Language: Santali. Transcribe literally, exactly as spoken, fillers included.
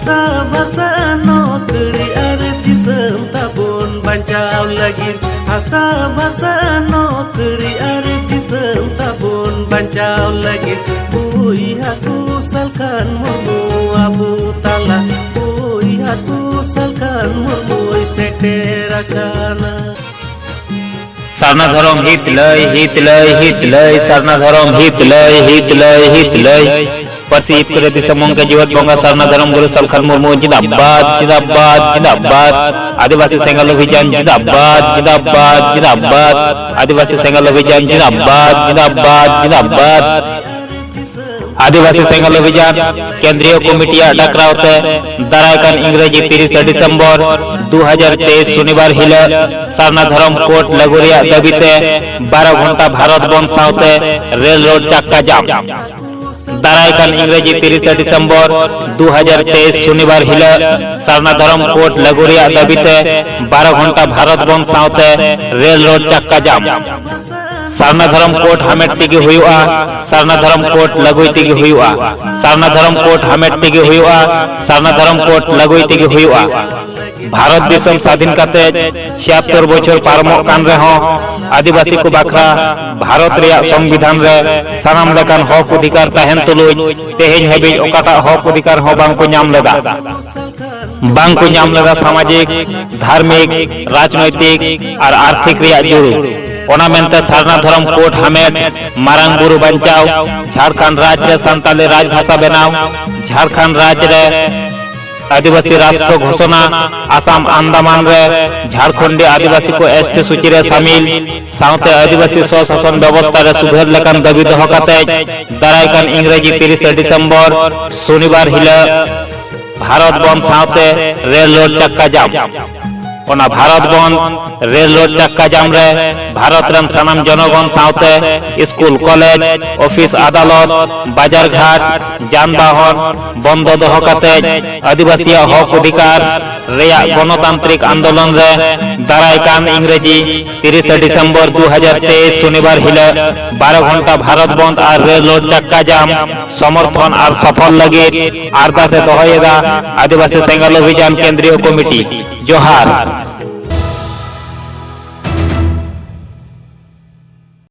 ᱦᱟᱥᱟ ᱵᱷᱟᱥᱟ ᱱᱚᱠᱨᱤ ᱟᱨ ᱫᱤᱥᱚᱢ ᱛᱟᱵᱚᱱ ᱵᱟᱧᱪᱟᱣ ᱞᱟᱹᱜᱤᱫ, ᱦᱟᱥᱟ ᱵᱷᱟᱥᱟ ᱱᱚᱠᱨᱤ ᱟᱨ ᱫᱤᱥᱚᱢ ᱛᱟᱵᱚᱱ ᱵᱟᱧᱪᱟᱣ ᱞᱟᱹᱜᱤᱫ, ᱵᱚᱭᱦᱟ ᱠᱚ ᱥᱟᱞᱠᱷᱟᱱ ᱢᱩᱨᱢᱩ ᱟᱵᱚ ᱛᱟᱞᱟ, ᱵᱚᱭᱦᱟ ᱠᱚ ᱥᱟᱞᱠᱷᱟᱱ ᱢᱩᱨᱢᱩᱭ ᱥᱮᱴᱮᱨ ᱟᱠᱟᱱᱟ᱾ ᱥᱟᱨᱱᱟ ᱫᱷᱚᱨᱚᱢ ᱦᱤᱛ ᱞᱟᱹᱭ, ᱦᱤᱛ ᱞᱟᱹᱭ, ᱦᱤᱛ ᱞᱟᱹᱭ, ᱥᱟᱨᱱᱟ ᱫᱷᱚᱨᱚᱢ ᱦᱤᱛ ᱞᱟᱹᱭ, ᱦᱤᱛ ᱞᱟᱹᱭ, ᱦᱤᱛ ᱞᱟᱹᱭ᱾ ᱯᱟᱹᱨᱥᱤ ᱡᱤᱛᱠᱟᱹᱨᱤ ᱫᱤᱥᱚᱢ ᱜᱚᱢᱠᱮ ᱡᱤᱣᱮᱫ ᱵᱚᱸᱜᱟ ᱥᱟᱨᱱᱟ ᱫᱷᱚᱨᱚᱢ ᱜᱩᱨᱩ ᱥᱟᱞᱠᱷᱟᱱ ᱢᱩᱨᱢᱩ ᱡᱤᱱᱫᱟᱵᱟᱫ, ᱡᱤᱱᱫᱟᱵᱟᱫ, ᱡᱤᱱᱫᱟᱵᱟᱫ᱾ ᱟᱹᱫᱤᱵᱟᱹᱥᱤ ᱥᱮᱸᱜᱮᱞ ᱚᱵᱷᱤᱡᱟᱱ ᱡᱤᱱᱫᱟᱵᱟᱫ, ᱡᱤᱱᱫᱟᱵᱟᱫ, ᱡᱤᱱᱫᱟᱵᱟᱫ᱾ ᱟᱹᱫᱤᱵᱟᱹᱥᱤ ᱥᱮᱸᱜᱮᱞ ᱚᱵᱷᱤᱡᱟᱱ ᱡᱤᱱᱫᱟᱵᱟᱫ, ᱡᱤᱱᱫᱟᱵᱟᱫ, ᱡᱤᱱᱫᱟᱵᱟᱫ᱾ ᱟᱹᱫᱤᱵᱟᱹᱥᱤ ᱥᱮᱸᱜᱮᱞ ᱚᱵᱷᱤᱡᱟᱱ ᱠᱮᱱᱫᱨᱤᱭᱚ ᱠᱚᱢᱤᱴᱤᱭᱟᱜ ᱰᱟᱠᱨᱟᱣ ᱛᱮ ᱫᱟᱨᱟᱭ ᱠᱟᱱ ᱤᱝᱨᱮᱡᱤ ᱛᱤᱨᱤᱥᱮ ᱰᱤᱥᱮᱢᱵᱚᱨ ᱫᱩ ᱦᱟᱡᱟᱨ ᱛᱮᱭᱤᱥ ᱥᱚᱱᱤᱵᱟᱨ ᱦᱤᱞᱚᱜ ᱥᱟᱨᱱᱟ ᱫᱷᱚᱨᱚᱢ ᱠᱳᱰ ᱞᱟᱹᱜᱩ ᱨᱮᱭᱟᱜ ᱫᱟᱹᱵᱤ ᱛᱮ ᱵᱟᱨᱚ ᱜᱷᱚᱱᱴᱟ ᱵᱷᱟᱨᱚᱛ ᱵᱚᱱᱫᱷ ᱥᱟᱶᱛᱮ ᱨᱮᱞ ᱨᱳᱰ ᱪᱟᱠᱠᱟ ᱡᱟᱢ᱾ ᱫᱟᱨᱟᱭ ᱠᱟᱱ ᱤᱝᱨᱮᱡᱤ ᱛᱤᱨᱤᱥᱮ ᱰᱤᱥᱮᱢᱵᱚᱨ ᱫᱩ ᱦᱟᱡᱟᱨ ᱛᱮᱭᱤᱥ ᱥᱚᱱᱤᱵᱟᱨ ᱦᱤᱞᱚᱜ ᱥᱟᱨᱱᱟ ᱫᱷᱚᱨᱚᱢ ᱠᱳᱰ ᱞᱟᱹᱜᱩ ᱨᱮᱭᱟᱜ ᱫᱟᱹᱵᱤ ᱛᱮ ᱵᱟᱨᱚ ᱜᱷᱚᱱᱴᱟ ᱵᱷᱟᱨᱚᱛ ᱵᱚᱱᱫᱷ ᱥᱟᱶᱛᱮ ᱨᱮᱞ ᱨᱳᱰ ᱪᱟᱠᱠᱟ ᱡᱟᱢ᱾ ᱥᱟᱨᱱᱟ ᱫᱷᱚᱨᱚᱢ ᱠᱳᱰ ᱦᱟᱢᱮᱴ ᱛᱮᱜᱮ ᱦᱩᱭᱩᱜᱼᱟ, ᱥᱟᱨᱱᱟ ᱫᱷᱚᱨᱚᱢ ᱠᱳᱰ ᱞᱟᱹᱜᱩᱭ ᱛᱮᱜᱮ ᱦᱩᱭᱩᱜᱼᱟ, ᱥᱟᱨᱱᱟ ᱫᱷᱚᱨᱚᱢ ᱠᱳᱰ ᱦᱟᱢᱮᱴ ᱛᱮᱜᱮ ᱦᱩᱭᱩᱜᱼᱟ, ᱥᱟᱨᱱᱟ ᱫᱷᱚᱨᱚᱢ ᱠᱳᱰ ᱞᱟᱹᱜᱩᱭ ᱛᱮᱜᱮ ᱦᱩᱭᱩᱜᱼᱟ᱾ ᱵᱷᱟᱨᱚᱛ ᱫᱤᱥᱚᱢ ᱥᱟᱫᱷᱤᱱ ᱠᱟᱛᱮ ᱪᱷᱤᱭᱟᱛᱛᱚᱨ ᱵᱚᱪᱷᱚᱨ ᱯᱟᱨᱚᱢᱚᱜ ᱠᱟᱱ ᱨᱮᱦᱚᱸ ᱟᱹᱫᱤᱵᱟᱹᱥᱤ ᱠᱚ ᱵᱟᱠᱷᱨᱟ ᱵᱷᱟᱨᱚᱛ ᱨᱮᱭᱟᱜ ᱥᱚᱝᱵᱤᱫᱷᱟᱱ ᱨᱮ ᱥᱟᱱᱟᱢ ᱞᱮᱠᱟᱱ ᱦᱚᱠ ᱚᱫᱷᱤᱠᱟᱨ ᱛᱟᱦᱮᱱ ᱛᱩᱞᱩᱡ ᱛᱮᱦᱮᱧ ᱦᱟᱹᱵᱤᱡ ᱚᱠᱟᱴᱟᱜ ᱦᱚᱠ ᱚᱫᱷᱤᱠᱟᱨ ᱦᱚᱸ ᱵᱟᱝ ᱠᱚ ᱧᱟᱢ ᱞᱮᱫᱟ᱾ ᱵᱟᱝ ᱠᱚ ᱧᱟᱢ ᱞᱮᱫᱟ ᱥᱟᱢᱟᱡᱤᱠ, ᱫᱷᱟᱨᱢᱤᱠ, ᱨᱟᱡᱽᱱᱳᱭᱛᱤᱠ ᱟᱨ ᱟᱨᱛᱷᱤᱠ ᱨᱮᱭᱟᱜ ᱡᱩᱲᱩ᱾ ᱚᱱᱟ ᱢᱮᱱᱛᱮ ᱥᱟᱨᱱᱟ ᱫᱷᱚᱨᱚᱢ ᱠᱳᱰ ᱦᱟᱢᱮᱴ, ᱢᱟᱨᱟᱝ ᱵᱩᱨᱩ ᱵᱟᱧᱪᱟᱣ, ᱡᱷᱟᱲᱠᱷᱚᱸᱰ ᱨᱟᱡᱽ ᱨᱮ ᱥᱟᱱᱛᱟᱞᱤ ᱨᱟᱡᱽ ᱵᱷᱟᱥᱟ ᱵᱮᱱᱟᱣ, ᱡᱷᱟᱲᱠᱷᱚᱸᱰ ᱨᱟᱡᱽ ᱨᱮ ᱟᱹᱫᱤᱵᱟᱹᱥᱤ ᱨᱟᱥᱴᱨᱚ ᱜᱷᱳᱥᱚᱱᱟ, ᱟᱥᱟᱢ ᱟᱱᱫᱟᱢᱟᱱ ᱨᱮ ᱡᱷᱟᱲᱠᱷᱚᱸᱰᱤ ᱟᱹᱫᱤᱵᱟᱹᱥᱤ ᱠᱚ ᱮᱥ ᱴᱤ ᱥᱩᱪᱤ ᱨᱮ ᱥᱟᱢᱤᱞ, ᱥᱟᱶᱛᱮ ᱟᱹᱫᱤᱵᱟᱹᱥᱤ ᱥᱚ-ᱥᱟᱥᱚᱱ ᱵᱮᱵᱚᱥᱛᱟ ᱨᱮ ᱥᱩᱫᱷᱟᱹᱨ ᱞᱮᱠᱟᱱ ᱫᱟᱹᱵᱤ ᱫᱚᱦᱚ ᱠᱟᱛᱮ ᱫᱟᱨᱟᱭ ᱠᱟᱱ ᱤᱝᱨᱮᱡᱤ ᱛᱤᱨᱤᱥᱮ ᱰᱤᱥᱮᱢᱵᱚᱨ ᱥᱚᱱᱤᱵᱟᱨ ᱦᱤᱞᱚᱜ ᱵᱷᱟᱨᱚᱛ ᱵᱚᱱᱫᱷ ᱥᱟᱶᱛᱮ ᱨᱮᱞ ᱨᱳᱰ ᱪᱟᱠᱠᱟ ᱡᱟᱢ᱾ ᱚᱱᱟ ᱵᱷᱟᱨᱚᱛ ᱵᱚᱱᱫ, ᱨᱮᱞ ᱨᱳᱰ ᱪᱟᱠᱟ ᱡᱟᱢ ᱨᱮ ᱵᱷᱟᱨᱚᱛ ᱨᱮᱱ ᱥᱟᱱᱟᱢ ᱡᱚᱱᱚᱜᱚᱱ ᱥᱟᱶᱛᱮ ᱥᱠᱩᱞ, ᱠᱚᱞᱮᱡᱽ, ᱚᱯᱷᱤᱥ, ᱟᱫᱟᱞᱚᱛ, ᱵᱟᱡᱟᱨ ᱜᱷᱟᱴ, ᱡᱟᱱᱵᱟᱦᱚᱱ ᱵᱚᱱᱫᱚ ᱫᱚᱦᱚ ᱠᱟᱛᱮ ᱟᱹᱫᱤᱵᱟᱹᱥᱤᱭᱟᱜ ᱦᱚᱠ ᱚᱫᱷᱤᱠᱟᱨ ᱨᱮᱭᱟᱜ ᱜᱚᱱᱚᱛᱟᱱᱛᱨᱤᱠ ᱟᱱᱫᱳᱞᱚᱱ ᱨᱮ ᱫᱟᱨᱟᱭ ᱠᱟᱱ ᱤᱝᱨᱮᱡᱤ ᱛᱤᱨᱤᱥᱮ ᱰᱤᱥᱮᱢᱵᱚᱨ ᱫᱩ ᱦᱟᱡᱟᱨ ᱛᱮᱭᱤᱥ ᱥᱚᱱᱤᱵᱟᱨ ᱦᱤᱞᱚᱜ ᱵᱟᱨᱚ ᱜᱷᱚᱱᱴᱟ ᱵᱷᱟᱨᱚᱛ ᱵᱚᱱᱫ ᱟᱨ ᱨᱮᱞ ᱨᱳᱰ ᱪᱟᱠᱟ ᱡᱟᱢ ᱥᱚᱢᱚᱨᱛᱷᱚᱱ ᱟᱨ ᱥᱚᱯᱷᱚᱞ ᱞᱟᱹᱜᱤᱫ ᱟᱨᱫᱟᱥ ᱮ ᱫᱚᱦᱚᱭᱮᱫᱟ ᱟᱹᱫᱤᱵᱟᱹᱥᱤ ᱥᱮᱸᱜᱮᱞ ᱚᱵᱷᱤᱡᱟᱱ ᱠᱮᱱᱫᱨᱤᱭᱚ ᱠᱚᱢᱤᱴᱤ᱾ ᱡᱚᱦᱟᱨ᱾